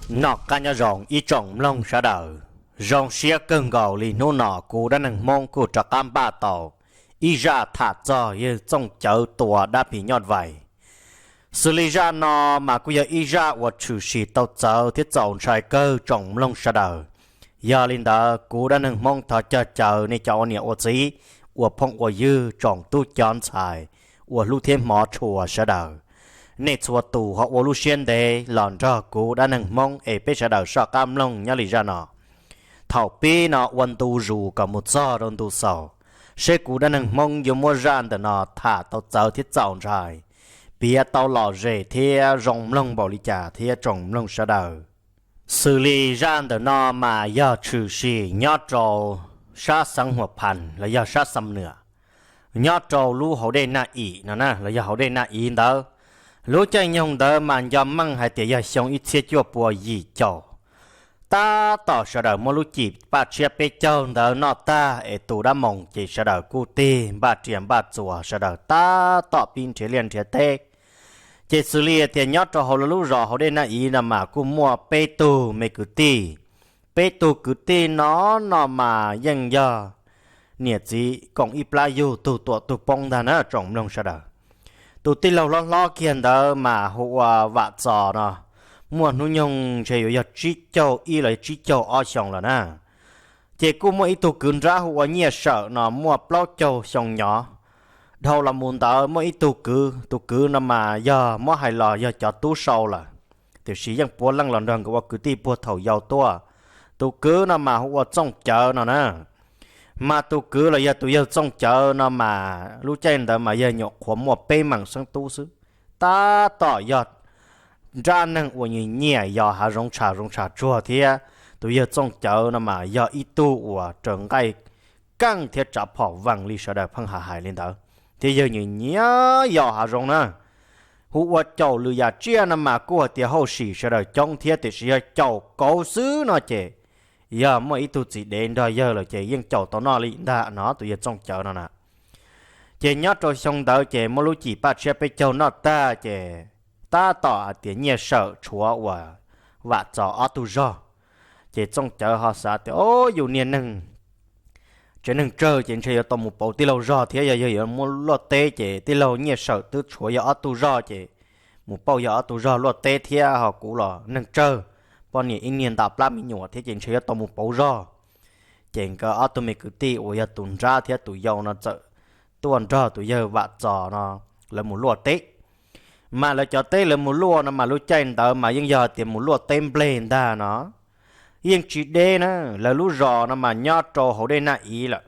Noj qab nyob zoo ib tsoom mloog sawv daws. Zoo siab kawg nkaus li hnub no kuv Dab Neeg Hmoob kuj rov qab npaj tau ib zaj tham txog yawg Txooj Cawv tua dab phim nyuj vais. Xws li zaj no mas kuj yog ib zaj uas tshwm sim tau txawv thiab txaus ntshai kawg tsoom mloog sawv daws. Yog li ntawd kuv Dab Neeg Hmoob thov cog caw nej cov ua niam ua txiv, ua phooj ua ywg, tsoom tub cov ntxhais uas hlub thiab hmov tshua sawv daws, nej txhua tus ho ua lub siab ntev los nrog kuv Dab Neeg Hmoob es peb sawv daws soj qab mloog nyob li zaj no. Thaum pib no ua ntu zus kom mus txog rau ntu xaus, seb kuv Dab Neeg Hmoob yuav muab zaj ntawm no tham tau txawv thiab txaus ntshai, piav tau lom zem thiab zoo mloog npaum li cas thiab tsoom mloog sawv daws. Xws li zaj ntawm no mas yog tshwm sim nyob rau sab xeev Huam Phas los yog sab Xam Nuam, nyob rau lub hauv dej Naj Im no na los yog hauv dej Naj Iv ntawd. Lub caij nyoog ntawd mas nco meej hais tias yog xyoo ib txhiab cuaj pua yim caum. Tab tom sawv daws muab lub cim paj tshiab peb caug ntawd noj tag es tu dab moos ces sawv daws kuj tig npaj riam npaj txuas sawv daws tab tom pib nrhiav liaj nrhiav teb. Ces xws li tias nyob rau hauv lawv lub zos hauv dej Naj Iv no mas kuj muaj peb tug me kwv tij. Peb tug kwv tij no no mas yeej yog niam txiv koom ib plab yug tug tuam tug poob ntag na tsoom mloog sawv daws. Tus tij laug hlob hlob kiag ntawd mas hu ua Vam Txos no, muaj hnub nyoog ntshe yuav yog tsib caug ib los tsib caug ob xyoos lawm na. Ces kuj muaj ib tug kwv nrab hu ua Nyiaj Sawm no muaj plaub caug xyoo nyob. Dhau los mus ntawd muaj ib tug kwv, tus kwv no mas yog muab hais los yog cov tub sau lawm, tiam sis yeej puav leej los nrog nkawd ua kwv tij puag thaum yau tuaj. Tus kwv no mas hu ua Txooj Cawv no na. Mas tus kwv los yog tus yawg Txooj Cawv no mas lub caij ntawd mas yog nyuam qhuav muaj peb meem xeeb tub xwb. Tab tom yog nrab neeg uas nyiam nyiam yos hav zoov tshav zoov tshav tsuag thiab tus yawg Txooj Cawv no mas yog ib tug uas raws nqaij keej thiab tsav phom vees li sawv daws pheej hais hais li ntawd, thiab yawg nyiam nyiam yos hav zoov na. Hu ua caum lwm yam tsiaj no mas kuj hais tias hauj sim sawv daws coob thiab, tiam sis yog caum kauv xwb no ces yog muaj ib tug txiv dev nrog yawg lawm ces yeej caum tau noj li ntag no tus yawg Txooj Cawv no na. Ces nyob rau xyoo ntawd ces muab lub cim paj tshiab peb caug noj tag ces tab tom hais tias Nyiaj Sawm tshuav uas Vam Txos ob tug zog. Ces Txooj Cawv ho xav tias, o, yus niag neeg tsev neeg tsawg ces ntshe yuav tau mus pauv tij laug zog thiab, yog yawg yuav muab luaj teb ces tij laug Nyiaj Sawm twb tshuav yog ob tug zog ces mus pauj yog ob tug zog luaj teb thiab, ho kuv los neeg tsawg, poj niam ib niag nta plab me nyuam thiab ces ntshe yuav tau mus pauv zog. Ces nkawd ob tug me kwv tij uas yog tus nrab thiab tus yau no txawm tuaj nrog tus yawg Vam Txos no lawv mus luaj teb. Mas lawv cov teb lawv mus luaj no mas lub caij ntawd mas yeej yog tias mus luaj teb nplej ntag no, yeej tsis deb na. Lawv lub zos no mas nyob rau hauv dej Naj Iv lawm.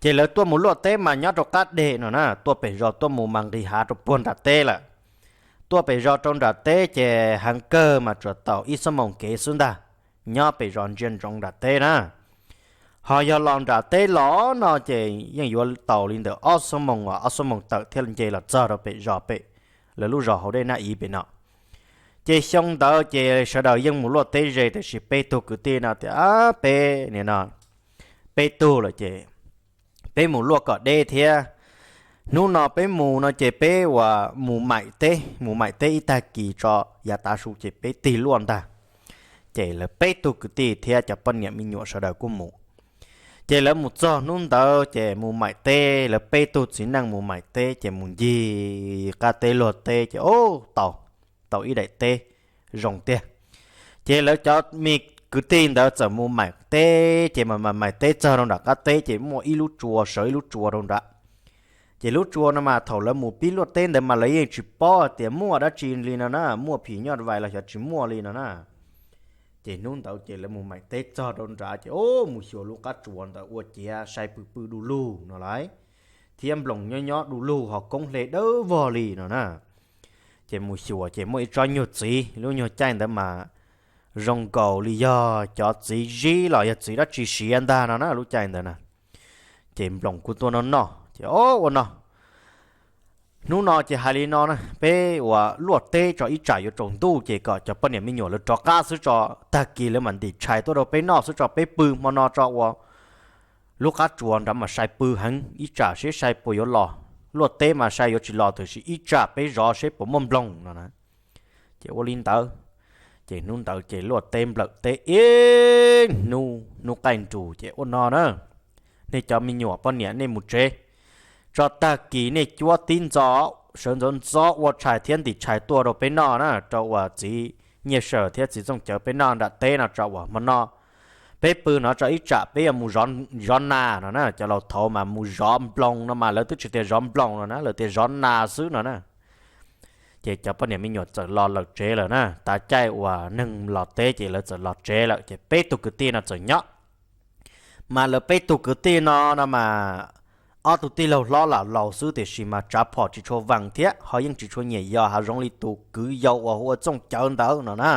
Ces lawv tuaj mus luaj teb mas nyob rau qab deg no na, tuaj pem zos tuaj mus mas nqis hav rau puag nram teb lawm. Tuaj pem zos rau nram teb ces heev kawg mas tsuas tau ib xuab moos kev xwb ntag, nyob pem zos ntsia ntsoov nram teb na. Ho yog los nram teb los no ces yeej yuav tau li ntawm ob xuab moos, ob xuab moos tawm thiaj nce los txog rau pem zos pem lawv lub zos hauv dej Naj Iv pem no. Ces xyoo ntawd ces sawv daws yeej mus luaj teb ze, tiam sis peb tug kwv tij no tias, peb nim no peb tug lawm ces peb mus luaj kom deb thiab. Hnub no peb mus no ces peb uas mus maim teb, mus maim teb ib tag kis tso, yav tav su ces peb tig luaj ntag. Ces lawv peb tug kwv tij thiab cov poj niam me nyuam sawv daws kuj mus. Ces lawv mus txog hnub ntawd ces mus maim teb, lawv peb tug txiv neej mus maim teb ces mus ncig qab teb luag teb ces ub tau, tau ib daim teb zoo tiag. Ces lawv cov me kwv tij ntawd txawm mus maim teb ces mas maim teb txog rau nram qab teb ces muaj ib lub tsua sawv ib lub tsua rau nrad. Ces lub tsua no mas thaum lawv mus pib luaj teb ntawd mas lawv yeej tsis paub tias muaj dab tsi li no na, muaj phim nyuj vais los xyov tsis muaj li no na. Ces hnub ntawd ces lawv mus maim teb txog rau nrad ces ub mus xyuas lub qab tsua ntawd ua ciav sai pw pw du lug no lauj, thiab nploos nyob nyob du lug ho koob hle dawb vog li no na. Ces mus xyuas ces muaj ib tsob nyuag txiv, lub nyuag caij ntawd mas zoo nkaus li yog cov txiv zib los yog txiv dab tsi siav ntag no na lub caij ntawd na. Ces nploos kuj tuaj noj noj ces o ua no, hnub no ces hais li no na, peb uas luaj teb tso ib tsam yuav tsaus ntuj ces kom cov poj niam me nyuam lawv rov qab xwb tso, tag kis lawv mam ntim tshais tuaj rau peb noj xwb tso, peb pw hmo no tso ua lub qab tsuas nrad mas sai pw heev, ib tsam seb sai puas yuav los. Luaj teb mas sai yuav tsis los, tiam sis ib tsam peb zov seb puas muaj nploog no na. Ces ua li ntawd, ces hnub ntawd ces luaj teb nplawm teb ib hnub, hnub qaij nrus ces ua no na, nej cov me nyuam poj niam nej mus tsev, tso tag kis nej cuab tib ntxov, sawv ntxov ntxov ua tshais thiab ntim tshais tuaj rau peb noj na, rau uas txiv Nyiaj Sawm thiab txiv Txooj Cawv peb noj nram teb no tso, uas hmo no peb pw no tso, ib tsam peb yuav mus zov nas no na. Cov laus thaud mas mus zov nploog no mas lawv twb tsis tias zov nploog no na, lawv tias zov nas xwb no na. Ces cov poj niam me nyuam txawm los lawm tsev lawm na, tav caij uas neeg los teb ces lawv txawm los tsev lawm, ces peb tug kwv tij no txawm nyob. Mas lawv peb tug kwv tij no no mas ob tug tij laug hlob lam laus xwb, tiam sis mas tsav phom tsis tshua vees thiab ho yeej tsis tshua nyiam yos hav zoov li tus kwv yau uas hu ua Txooj Cawv ntawd no na.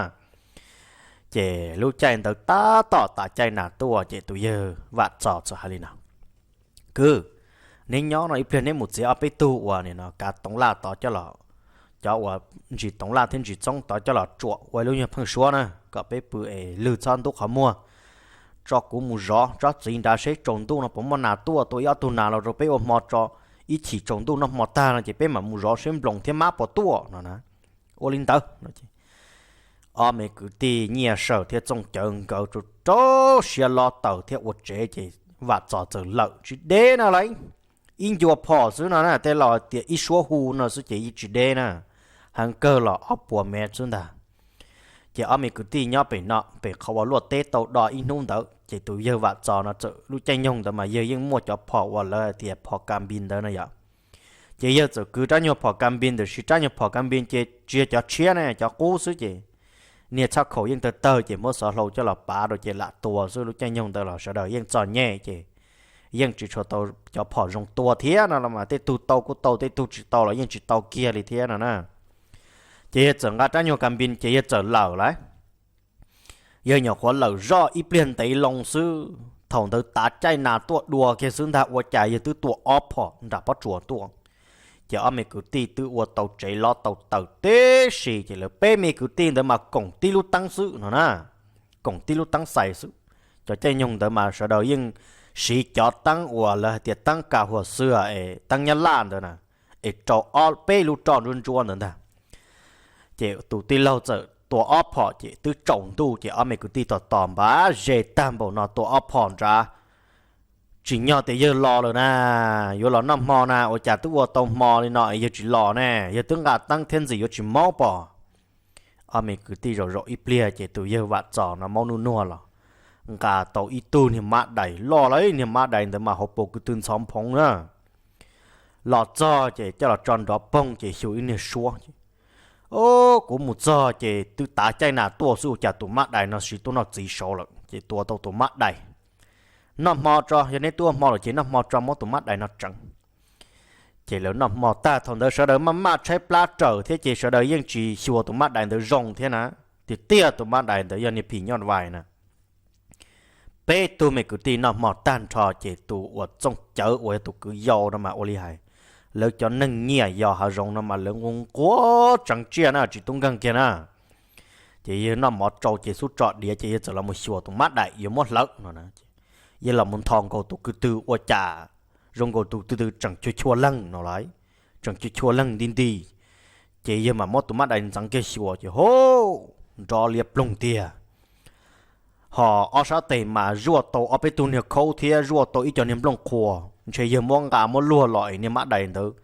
Ces lub caij ntawd tab tom tav caij nas tuaj, ces tus yawg Vam Txos txawm hais li no: Kwv, neb nyob no ib pliag neb mus txiav ob peb tug uas nim no kav toov laj tod coj los, cov uas ntsis toov laj thiab ntsis txoob tod coj los tsuam ua ib lub nyuag pheej suab na, kom peb pw es lwg txhob ntub qhov muag. Tso kuv mus zov tsob txiv nrad seb tsaus ntuj no puas muaj nas tuaj, tua ib ob tug nas los rau peb ua hmo tso, ib chim tsaus ntuj noj hmo tag no ces peb mam mus zov seb nploos thiab mab puas tuaj no na. Ua li ntawd no ces ob me kwv tij Nyiaj Sawm thiab Txooj Cawv nkawd rau rau siab lob taws thiab ua tsev, ces Vam Txos txawm lawm tsis deb no lauj. Ib ncua phom xwb no na, tej laus tias ib suab hu no xwb ces yeej tsis deb na, heev kawg los ob puas mev xwb ntag. Ces ob me kwv tij nyob pem no, pem qhov uas luaj teb tau do ib hnub ntawd, ces tus yawg Vam Txos no txawm lub caij nyoog ntawd mas yawg yeej muaj cov phom uas lawv hais tias phom kas npis ntawd no yom. Ces yawg txawm kwv rab nyuag phom kas npis ntawd, sis rab nyuag phom kas npis ces tsis yog cov tshiab ne, cov qub xwb ces niag txhaj khaum yeej tawg tawg ces muab xov hlau coj los pav rau ces lam tua xwb. Lub caij nyoog ntawd los sawv daws yeej txom nyem ces yeej tsis tshua tau cov phom zoo tua thiab no los mas, tej tug tau kuj tau, tej tug tsis tau los yeej tsis tau kiag li thiab no na. Ces yawg txawm nqa rab nyuag kas npis ces yawg txawm lawm lauj. Yawg nyuam qhuav lawm zoj ib pliag ntev loo xwb, thaum ntawd tav caij nas tuaj dua kiag xwb ntag, ua cas yawg twb tua ob phom nram pob tsuas tuaj. Ces ob me kwv tij twb ua tau tsev lob tau taws tib si, ces lawv peb me kwv tij ntawd mas koom tib lub teeb xwb no na, koom tib lub teeb xais xwb. Cov caij nyoog ntawd mas sawv daws yeej siv cov teeb uas lawv hais tias teeb kas huas xwb es teeb nyab laj ntawd na, es rau ob peb lub roj ntsuab ntsuab ntawd ntag. Ces tus tij laug txawm tua ob phom ces twb tsaus ntuj, ces ob me kwv tij tos tos npav ze tag npaum no tua ob phom nrad, tsim nyog tias yawg los lawm na, yuav los noj hmo na, ua cas twb ua tau hmo li no es yawg tsis los ne, yawg twb nqa teeb thiab ntxim yuav tsis maub pom. Ob me kwv tij zaum zaum ib pliag ces tus yawg Vam Txos no maub nuj nuag los nqa tau ib tug niag mab dais loj lauj, niag mab dais ntawd mas hauv paus kwv tw ntxhov nphoo na. Los txog ces coj los tso nrov poog ces xyuas ib niag suab ces, o, kuv mus txog ces twb tav caij nas tuaj xwb, ua cas tus mab dais no siv tuaj noj txiv saud lawm, ces tua tau tus mab dais. Noj hmo tso, yog neb tuaj hmo lawm ces noj hmo tso, muab tus mab dais no tseev. Ces lawv noj hmo tag, thaum ntawd sawv daws maj maj tshaib plab raws thiab ces sawv daws yeej tsis xyuas tus mab dais ntawd zoo thiab na, tiag tiag tus mab dais ntawd yog niag phim nyuj vais na. Peb tug me kwv tij noj hmo tag nrho ces tus uas Txooj Cawv uas yog tus kwv yau no mas ua li hais, lawv cov neeg nyiam yos hav zoov no mas lawv nquag nquag tseev tsiaj na, tsis tub nkeeg kiag na. Ces yawg noj mov tsau ces xub tso diav ces yawg txawm los mus xyuas tus mab dais yuav muab hlawv no na. Yawg los mus nthos nkaus tus kwv tw ua cas zoo nkaus tus kwv tw tseem chua chua leeg no lauj, tseem chua chua leeg nti nti. Ces yawg mam muab tus mab dais ntxeev kiag xyuas ces ho nrov liab ploog tiag. Ho ob sab tes mas zuaj tau ob peb tug niag khaub thiab zuaj tau ib co niag nplooj qhuav, ntshe yawg muab nqa muab luag los es niag mab dais ntawd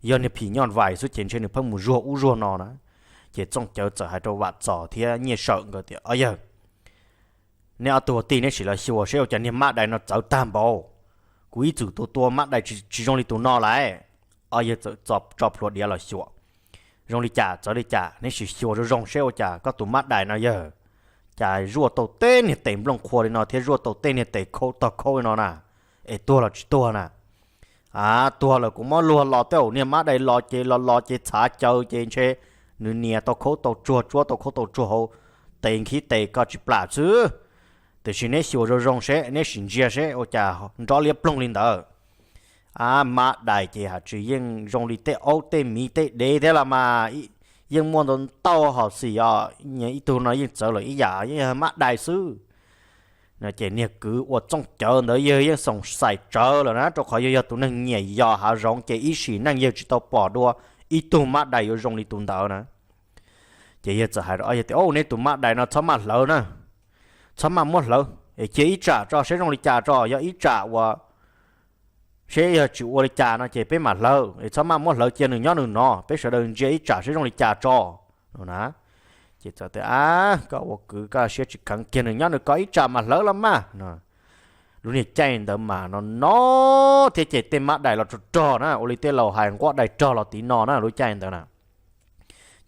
yog niag phim nyuj vais xwb ces ntshe nws pheej mus zuag ub zuag no na. Ces Txooj Cawv txawm hais rau Vam Txos thiab Nyiaj Sawm nkawd tias, ob yawg, neb ob tug tij neb sim los xyuas seb ua cas niag mab dais no txawv tag npaum. Kuv ib txwm tua tua mab dais tsis zoo li tus no lauj. Ob yawg txawm tso plhuav diav los xyuas zoo li cas txawv li cas, neb sim xyuas zoo zoo seb ua cas koj tus mab dais no yawg, cas zuaj tau tej niag tes nplooj qhuav li no thiab zuaj tau tej niag tes khaub tog khaub li no na, es tuag los tsis tuag na. A, tuag lawm kuv muab luag los tej zaum niag mab dais los ces los los ces txhav caws ces ntshe nws nias tau khaub tau tsuag, tsuab tau khaub tau tsuag hauv tes nkhib tes koj tsis plam xwb. Tiam sis neb xyuas zoo zoo seb, neb sim ntsia seb ua cas nrov liab ploog li ntawd. A, mab dais ces hais tsis yeej zoo li tej aub tej miv tej dev thiab los mas, yeej muaj ntau ntau hom xim os, ib tug no yeej txawv lawm ib yam, yeej yog mab dais xwb. Ces niag kwv uas Txooj Cawv ntawd yawg yeej xoom xaim tsawv lawm na, rau qhov yawg yog tus neeg nyiam yos hav zoov ces ib sim neej yawg tsis tau pom dua ib tug mab dais yuav zoo li tus ntawd na. Ces yawg txawm hais rau ob yawg tias, Au, neb tus mab dais no txhob maj hlawv na, txhob maj muab hlawv es cia ib tsam tso seb zoo li cas tso, yog ib tsam uas seb yog tsis ua li cas no ces peb mam hlawv, es txhob maj muab hlawv, cia nws nyob nws no, peb sawv daws ntsia ib tsam seb zoo li cas tso, no na. Ces txawm tias, Ab, koj ua kwv koj siab tsis kheev, cia nws nyob nws ko ib tsam mam hlawv los mas, no. Lub niag caij ntawd mas no no thiab ces tej mab dais los rog rog na, ua li tej laus hais nquab dais rog los tiv no na lub caij ntawd na.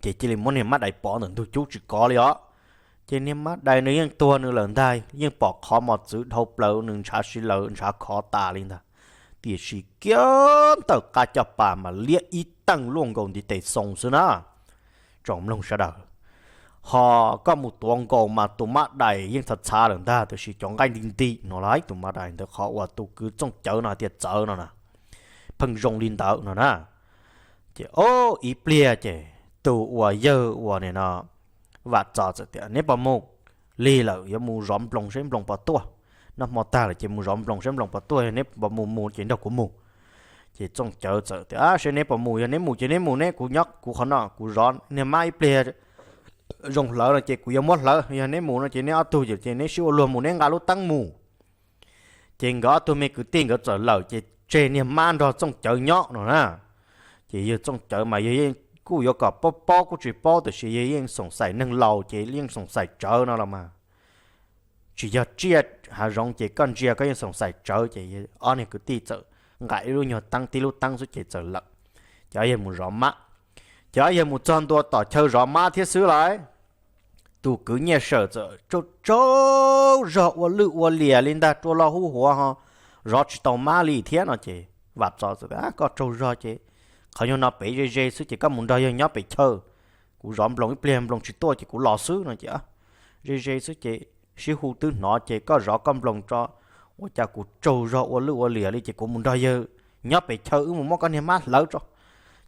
Ces cia li muab niag mab dais pov ntawm ntug cub tsis kov li os. Ces niag mab dais nws yeej tuag nws lawm ntag, yeej pom qhov mos txwv dhau plaws, nws ntshav si lawm ntshav khov tas li ntag. Tiam sis kiag ntawm qab caj pas mas liab ib teeg luaj nkaus ntiv tes xoo xwb na. Tsoom mloog sawv daws, ho koj mus tuav nkaus mas tus mab dais yeej txhav txhav lawm ntag, tiam sis cov nqaij nti nti no lawm, tus mab dais ntawd qhov uas tus kwv Txooj Cawv no tias txawv no na, pheej zoo li ntawd no na. Ces o, ib pliag ces tus uas yawg uas nim no Vam Txos txawm tias, Neb puas mus? Lig lawm yuav mus zov nploos seb nploos puas tuaj. Noj hmo tag lawm ces mus zov nploos seb nploos puas tuaj, yog neb puas mus mus ces nrog kuv mus. Ces Txooj Cawv txawm tias, Seb neb puas mus, yog neb mus ces neb mus, neb kuv nyob kuv qhov no kuv zov niag mab ib pliag zoo hlawv no ces kuv yuav muab hlawv, yog neb mus no ces neb ob tug ces neb sib ua luag mus, neb nqa lub teeb mus. Ces nkawd ob tug me kwv tij nkawd txawm lawm ces tseg niag mab nrog Txooj Cawv nyob no na. Ces yawg Txooj Cawv mas yawg yeej kuj yuav kom paub paub kuj tsis paub, tiam sis yawg yeej xoom xaim neeg laus ces yeej xoom xaim tsawv no los mas. Tsis yog tsiaj hav zoov ces koj ntsia koj yeej xoom xaim tsawv, ces ob niag kwv tij txawm nqa ib lub nyuag teeb tib lub teeb xwb ces txawm lawm. Ces ob yawg mus zov mab, ces ob yawg mus txog ntua tom chaw zov mab thiab xwb lauj, tus kwv Nyiaj Sawm txawm tsaug tsaug zog ua lwj ua liam li ntag, rua loj hub huav ho zov tsis tau mab li thiab no ces Vam Txos txawm tias, Koj tsaug zog ces qhov nyuag no pem ze ze xwb ces koj mus nrog yawg nyob pem chaw, kuv zov nploos ib pliag nploos tsis tuaj ces kuv los xwb no ces, Ze ze xwb ces sib hu twb hnov ces koj zov koj nploos tso, ua cas kuv tsaug zog ua lwj ua liam li ces kuv mus nrog yawg nyob pem chaw, wb mus muab koj niag mab hlawv tso.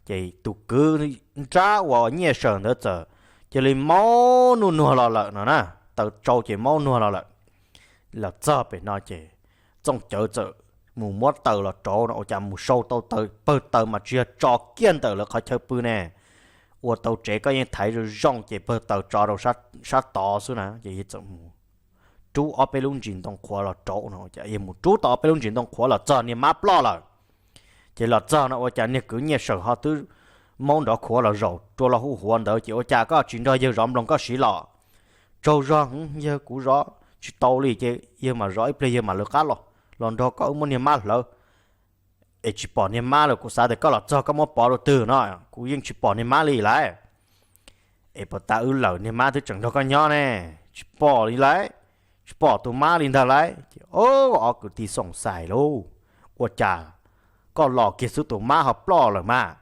Ces tus kwv nrab uas Nyiaj Sawm ntawd txawm cia li maub nuj nuag los lawm no na, taw tsau ces maub nuag los lawm. Los txog pem no ces Txooj Cawv txawm mus muab taws los rauv no, ua cas mus sau tau taws, pawg taws mas tsis yog tso kiag ntawm lawv qhov chaw pw ne, ua tau tsev koj yeej thaiv zoo zoo ces pawg taws tso rau sab tod xwb na, ces yawg txawm mus rub ob peb lub ntsis ntoo qhuav los rauv no, ua cas yawg mus rub tau ob peb lub ntsis ntoo qhuav los txog niag mab ploj lawm. Ces los txog no ua cas niag kwv Nyiaj Sawm ho twb maub nrov khuav los zaum rua loj hub huav ntawd, ces ua cas koj tsis nrog yawg zov nploos koj siv los? Tsaug zog, yawg kuv zov tsis tau li ces yawg mam zov ib pliag yawg mam lawv qab los, los nrog koj wb muab niag mab hlawv. Es tsis pom niag mab los kuv xav tias koj los txog koj muab pov rau twg no, kuv yeej tsis pom niag mab li lauj. Es puas tas wb lawm niag mab twb tseem nrog koj nyob ne? Tsis pom li lauj, tsis pom tus mab li ntag lauj. Ces ob kwv tij xoom xaim lauj, ua cas koj los kiag xwb tus mab ho ploj lawm mas.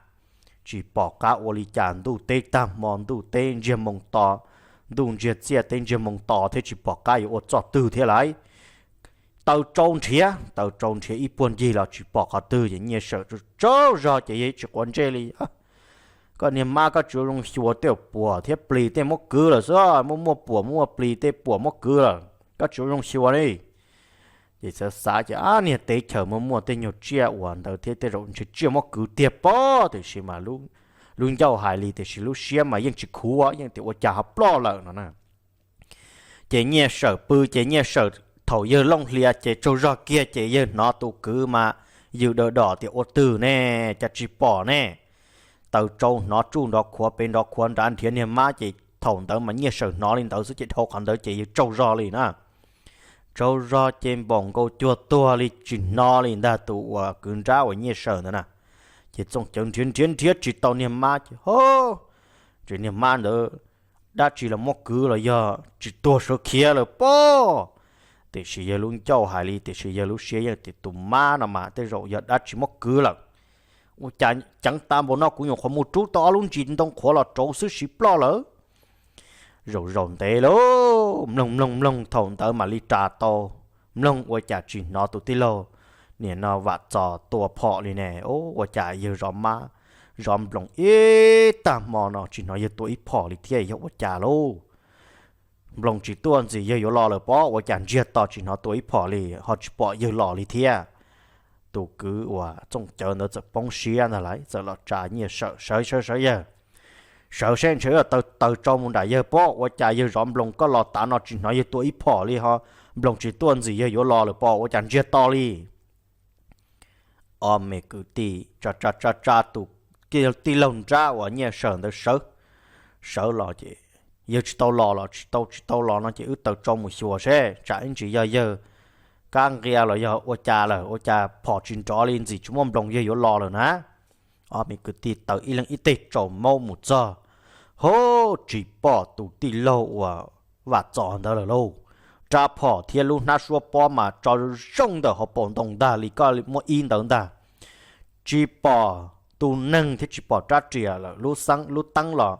Tsis pom qab ua li cas, ntuj teb tag hmo, ntuj teb ntsiag moo to, ntuj ntsiag txiaj teb ntsiag moo to thiab tsis pom qab yuav ua txoj twg thiab lauj. Taw tsau nrhiav, taw tsau nrhiav ib puag ncig los tsis pom qhov twg, ces Nyiaj Sawm tsaug zog ces yawg tsis quav ntsej li. Koj niag mab, koj tsis ua zoo xyuas tej puam thiab plis tej muab kwv lawm xwb, muaj muaj puam muaj plis tej puam muab kwv lawm, koj tsis ua zoo xyuas li. Ces xav xav ces, ab, niag teb chaws muaj muaj tej nyuag tsiaj uas ntawd thiab tej zaum ntshe tsiaj muab kwv tiag pob, tiam sis mas lub ncauj hais li tiam sis lub siab mas yeej tsis khuv, yeej tias ua cas ho ploj lawm no na. Ces Nyiaj Sawm pw ces Nyiaj Sawm thaum yawg looj hlias ces tsaug zog kiag ces yawg hnov tus kwv mas yws daws dom tias ua twg ne, cas tsis pom ne. Taw tsau hnov tsuj nrov khuav pem nrov khuav nrad nrhiav niag mab ces thaum ntawd mas Nyiaj Sawm hnov li ntawd xwb ces dhau qhov ntawd ces yawg tsaug zog li na. Tsaug zog ces npaum nkaus cuag tuag li tsis hnov li ntag tus uas kwv nrab uas Nyiaj Sawm ntawd na. Ces Txooj Cawv nrhiav nrhiav nrhiav tsis tau niag mab ces ho, ces niag mab ntawd dab tsi los muab kwv los yog tsis tuag sawv khiav lawm pob. Tiam sis yawg lub ncauj hais li tiam sis yawg lub siab yeej tias tus mab no mas tej zaum yog dab tsi muab kwv lawm. Ua cas ceev tas npaum no kuv nyuam qhuav mus rub tau ob lub ntsis ntoo qhuav los rauv xwb siv ploj lawm. Zaum zaum ntev lauj, mloog mloog mloog thaum ntawd mam li ras tau. Mloog ua cas tsis hnov tus tij laug nim no Vam Txos tua phom li ne. Ua cas yawg zov mab zov nploos ib tag hmo no tsis hnov yawg tua ib phom li thiab, yog ua cas lauj? Nploos tsis tuaj ntxim yawg yuav los lawm pob, ua cas ntsiag to tsis hnov tua ib phom li ho tsis pom yawg los li thiab. Tus kwv uas Txooj Cawv ntawd txawm poob siab ntag lauj, txawm los tsa Nyiaj Sawm sawv sawv sawv yawg, sawv seb ntshe wb taws taws tsau mus nram yawg pob, ua cas yawg zov nploos koj los tav no tsis hnov yawg tua ib phom li ho, nploos tsis tuaj ntxim yawg yuav los lawm pob, ua cas ntsiag to li. Ob me kwv tij tsa tsa tsa tsa tus tij laug nrab uas Nyiaj Sawm ntawd sawv, sawv los ces, yawg tsis tau los los tsis tau, tsis tau los no ces wb taws tsau mus xyuas seb tsam ib ntsis yog yawg kab nqia los yog ua cas lawm, ua cas phom tsis nrov li, ntxim tsis muaj nploos yawg yuav los lawm na. Ob me kwv tij taws ib leeg ib teg tsaus maub mus txog, hub, tsis pom tus tij laug uas Vam Txos ntawd lawm lauj. Rab phom thiab lub hnab suab pob mas tso zoo ntawm hauv paus ntoo ntag li, koj muab ib ntawd ntag. Tsis pom tus neeg thiab tsis pom rab riam lawm, lub xeeb lub teeb los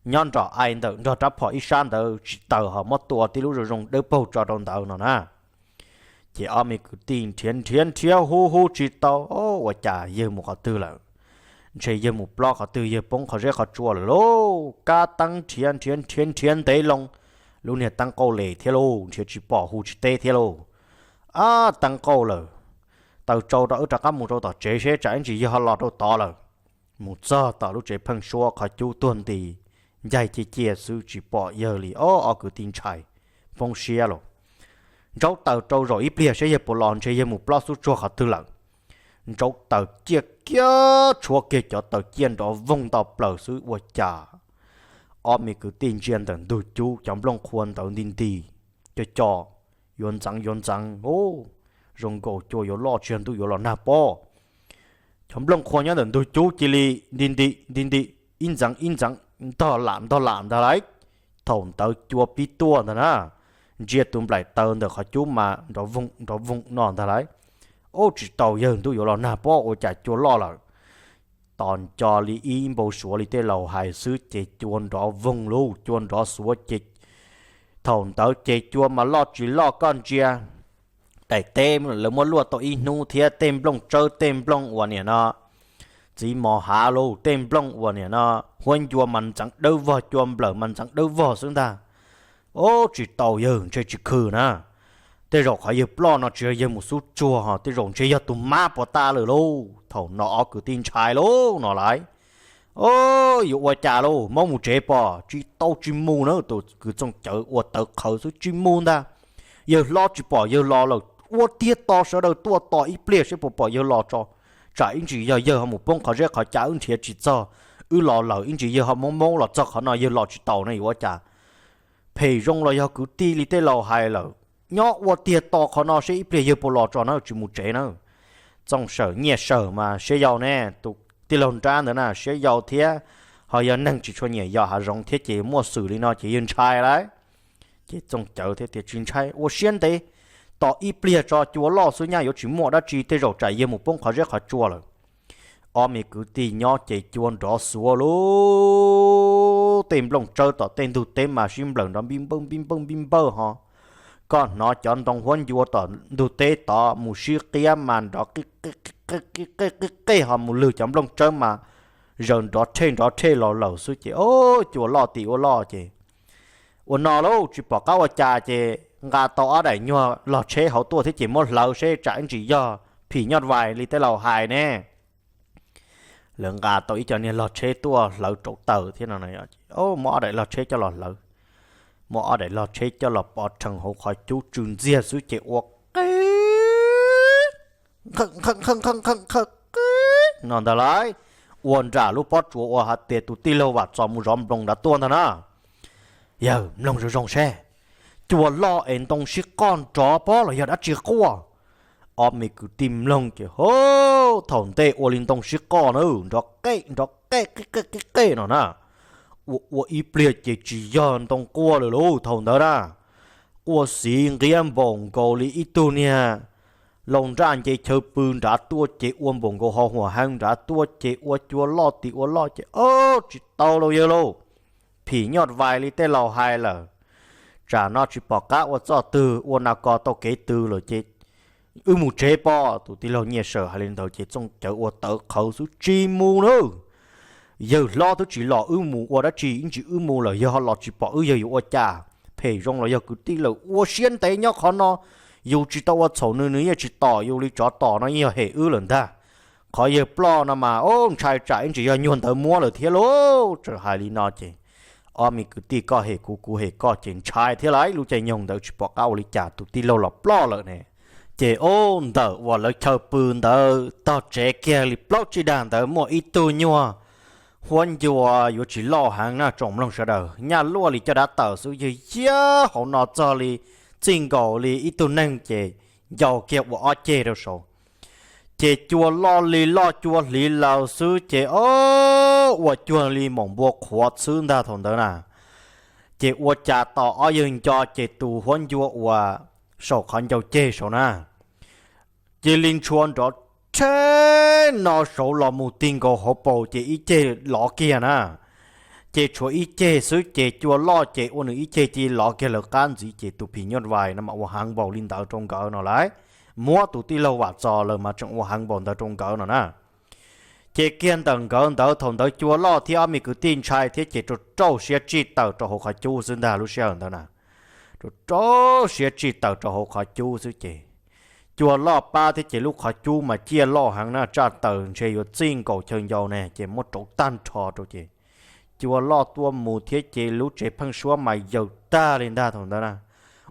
nyob nrom ai ntawm nrog rab phom ib sab ntawd tsis taws ho muab tua tib lub zoo zoo dawb paug tso rau ntawd no na. Ces ob me kwv tij nrhiav nrhiav nrhiav hu hu tsis tau, ua cas yawg mus qhov twg lawm? Ntshe yawg mus plob qhov twg, yawg poob qhov zeb qhov tsua lawm lauj. Kab teeb nrhiav nrhiav nrhiav nrhiav ntev loo, lub niag teeb qauj les thiab lauj, nrhiav tsis pom hu tsis teb thiab lauj. Ab, teeb qauj lawm, taws tsau rau wb rov qab mus rau tom tsev seb tsam ib ntsis yawg ho los rau tod lawm. Mus txog tom lub tsev pheej suab qhov cub tuag nti, ncaig cia cia xwb tsis pom yawg li. Ob, ob kwv tij ntshai, poob siab lauj. Ntsaub taws rau zaum ib pliag seb yawg puas los, ntshe yawg mus plob xub tsuag qhov twg lawm. Ntsaub taws ciaj kiag, tshuab kiag cov taws ciaj nrov voog tau plaws xwb ua cas ob me kwv tij ntsia ntawm ntug cub cov nplooj qhuav ntawd nti nti co co, yuav ntxeev yuav ntxeev, zoo nkaus cua yuav loj tsis yog ntuj yuav los nag pob. Cov nplooj qhuav nyob ntawm ntug cub cia li nti nti nti nti, ib ntxeev ib ntxeev, ntog lam ntog lam ntag lauj. Thaum ntawd cua pib tuaj ntag na, ntsia tus nplaim taws ntawm qhov cub mas nrov voog nrov voog no ntag lauj. Ub, tsis tau, yawg ntuj yuav los nag pob, ua cas cua loj lawm. Tos nco li ib npau suav li tej laus hais xwb ces cua nrov voog lauj, cua nrov xuav ces thaum ntawd ces cua mas loj tsis loj koj ntsia. Daim teb lawv muab luaj tau ib hnub thiab tej nplooj tsawb tej nplooj uas niam no txiv mos hav lauj, tej nplooj uas niam no huab ncua mas ntxeev dawb vog, cua nplawm mas ntxeev dawb vog xwb ntag. Ub, tsis tau, yawg ntshe tsis khw na. Tej zaum qhov yawg ploj no tsis yog yawg mus xub tsuag ho, tej zaum ntshe yog tus mab puas tag lawm lauj. Thaum no ob kwv tij ntshai lauj no lauj. Yuav ua cas lauj, maub mus tsev pob? Tsis tau, tsis mus na. Tus kwv Txooj Cawv ua tawv qhawv xwb, tsis mus ntag. Yawg hlob tsis pom yawg los lawm, ua tiag tos sawv daws tuaj tos ib pliag seb puas pom yawg los tso. Tsam ib ntsis yog yawg ho mus poob qhov zeb qhov cav wb nrhiav tsis txog, wb los lawm ib ntsis yawg ho maub maub los txog qhov no yawg los tsis taus ne, yuav ua cas? Phem zoo los yog kwv tij li tej laus hais lawm, nyob ua tiag tos qhov no seb ib pliag yawg puas los tso na, tsis mus tsev na. Txooj Sawm Nyiaj Sawm mas siab yau ne, tus tij laug nrab ntawd na siab yau thiab, ho yog neeg tsis tshua nyiam yos hav zoov thiab ces muaj xwm li no ces yawg ntshai lauj. Ces Txooj Cawv thiaj tias tsis ntshai, ua siab ntev, tos ib pliag tso, cua loj xwb nyaj yuav tsis muaj dab tsi, tej zaum tsam yawg mus poob qhov zeb qhov tsua lawm. Ob me kwv tij nyob ces cua nrov xuav lauj, tej nplooj tsawb tom tej ntug teb mas sib nplawm nrov npij npawj npij npawj npij npawj ho. Koj hnov cov ntoo huab ncua tom ntug teb tod mus sib qiab mas nrov qij qij qij qij ho mus lwg cov nplooj tsawb mas zaws nrov rhej nrov rhej los lawm xwb ces, o, cua loj tim ua loj ces ua no lauj, tsis pom qab ua cas ces nqa tau ob daim nyuag log tsheb hauv tuaj thiab ces muab hlawv seb tsam ib ntsis yog phim nyuj vais li tej laus hais ne. Lawv nqa tau ib co niag log tsheb tuaj hlawv rauv taws thiab no, muab ob daim log tsheb coj los hlawv. Muab ob daim log tsheb coj los pov rhees hauv qhov cub tsw ntxiag xwb ces ua qe qe qe qe no ntag lauj. Ua nram lub pob tsuas uas hais tias tus tij laug Vam Txos mus zov nploos nrad tuaj ntag na. Yawg mloog zoo zoo seb, cua loj es ntoo sib qoj nrov pob los yog dab tsi quaj? Ob me kwv tij mloog ces, ho, thaum ntej ua li ntoo sib qoj na, nrov qej nrov qej qej qej qej qej no na. Ua ua ib pliag ces tsis yog ntoo quaj lawm lauj, thaum ntawd na quaj xiv nqiab npaum nkaus li ib tug niag laus nraj nce chaw pw nrad tuaj ces ua npaum nkaus ho huam heev nrad tuaj ces ua cua loj tim ua loj ces, o, tsis tau lauj yawg lauj, phim nyuj vais li tej laus hais lawm. Tsam no tsis pom qab ua txoj twg, ua nas kos tau kev twg lawm ces wb mus tsev pob. Tus tij laug Nyiaj Sawm hais li ntawd ces Txooj Cawv ua tawv qhawv xwb, tsis mus na. Yawg hlob twb tsis los wb mus ua dab tsi, ib ntsis wb mus lawm yawg ho los tsis pom wb yawg yuav ua cas? hem zoo los yog kwv tij lawm, ua siab ntev nyob qhov no, yus tsis tau ua txhaum nws, nws yeej tsis tom yus li, tsov tom no yeej yog hem wb lawm ntag. Qhov yawg ploj no mas ntshai tsam ib ntsis yog nyuag ntawd muab lawm thiab lauj. Txawm hais li no ces ob me kwv tij koj hem kuv, kuv hem koj ces ntshai thiab lauj. Lub caij nyoog ntawd tsis pom qab ua li cas, tus tij laug los ploj lawm ne. Ces ub, ntawm uas lawv chaw pw ntawd tog tsev kiag li plaub tsib dag ntawd muaj ib tug nyuag huab ncua yuav tsis loj heev na tsoom mloog sawv daws, nyaj luaj li caj dab taws xwb, yog yag hauv no txog li txij nkaus li ib tug neeg ces ncau kiag ua ob ceg rau saud. Ces cua loj li loj cua hliv laws xwb ces ob, ua cuag li maum npua qhuav xwb ntag thaum ntawd na. Ces ua cas tos ob yawg nco ces tus huab ncua uas saum qhov ncau ceg saud na, cia li ntshua nrov rhe no saud los mus ti nkaus hauv paus ces ib ceg lov kiag na. Ces tshuav ib ceg xwb ces cua loj ces ua nws ib ceg cia li lov kiag lawv qab ntxiv ces tus phim nyuj vais no mas ua heev npaum li ntawd rau nkawd no lauj. Muab tus tij laug Vam Txos lawm mas tseem ua heev npaum ntawd rau nkawd no na. Ces kiag ntawm nkawd ntawd thaum ntawd cua loj thiab ob me kwv tij ntshai thiab ces rau rau siab tsij tawm rau hauv qhov cub xwb ntag lub sij hawm ntawd na. Rau rau siab tsij tawm rau hauv qhov cub xwb ces cua loj pab thiab ces lub qhov cub mas ciaj loj heev na, tsaj taws ntshe yuav txij nkaus chaw ncau ne ces muab rauv tag nrho rau ces cua loj tuaj mus thiab ces lub tsev pheeb suab mas yaws tag li ntag thaum ntawd na.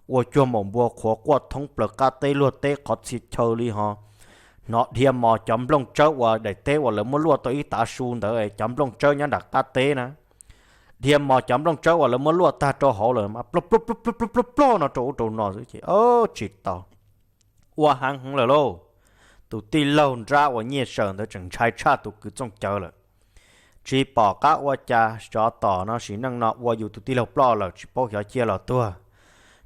Ua cuag maum npua qhuav quaj thoob plaws qab teb luag teb qhov txhia chaw li ho. Hnov dhia mos cov nplooj tsawb uas daim teb uas lawv muab luaj tau ib tav su ntawd, cov nplooj tsawb nyob nram qab teb na. Dhia mos cov nplooj tsawb uas lawv muab luaj tag rau hauv lawm mas ploj ploj ploj ploj ploj ploj no rau ub rau no xwb ces tsis tau. Ua heev heev lawm lauj. Tus tij laug nrab uas nyiaj sawm ntawd tseem ntshai tshaj tus kwv Txooj Cawv lawm. Tsis pom qab ua cas, tsov tom no sim neej no ua yus tus tij laug ploj lawm tsis paub xyov ciaj los tuag,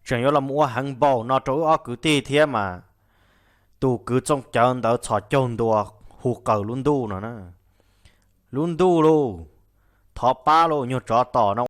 tseem yuav los mus ua heev npaum no rau wb ob kwv tij thiab mas. Tus kwv Txooj Cawv ntawd txhos caug ntua hu qawm lub ntuj no na. Lub ntuj lauj, thov pab lauj, nyuag tsov tom no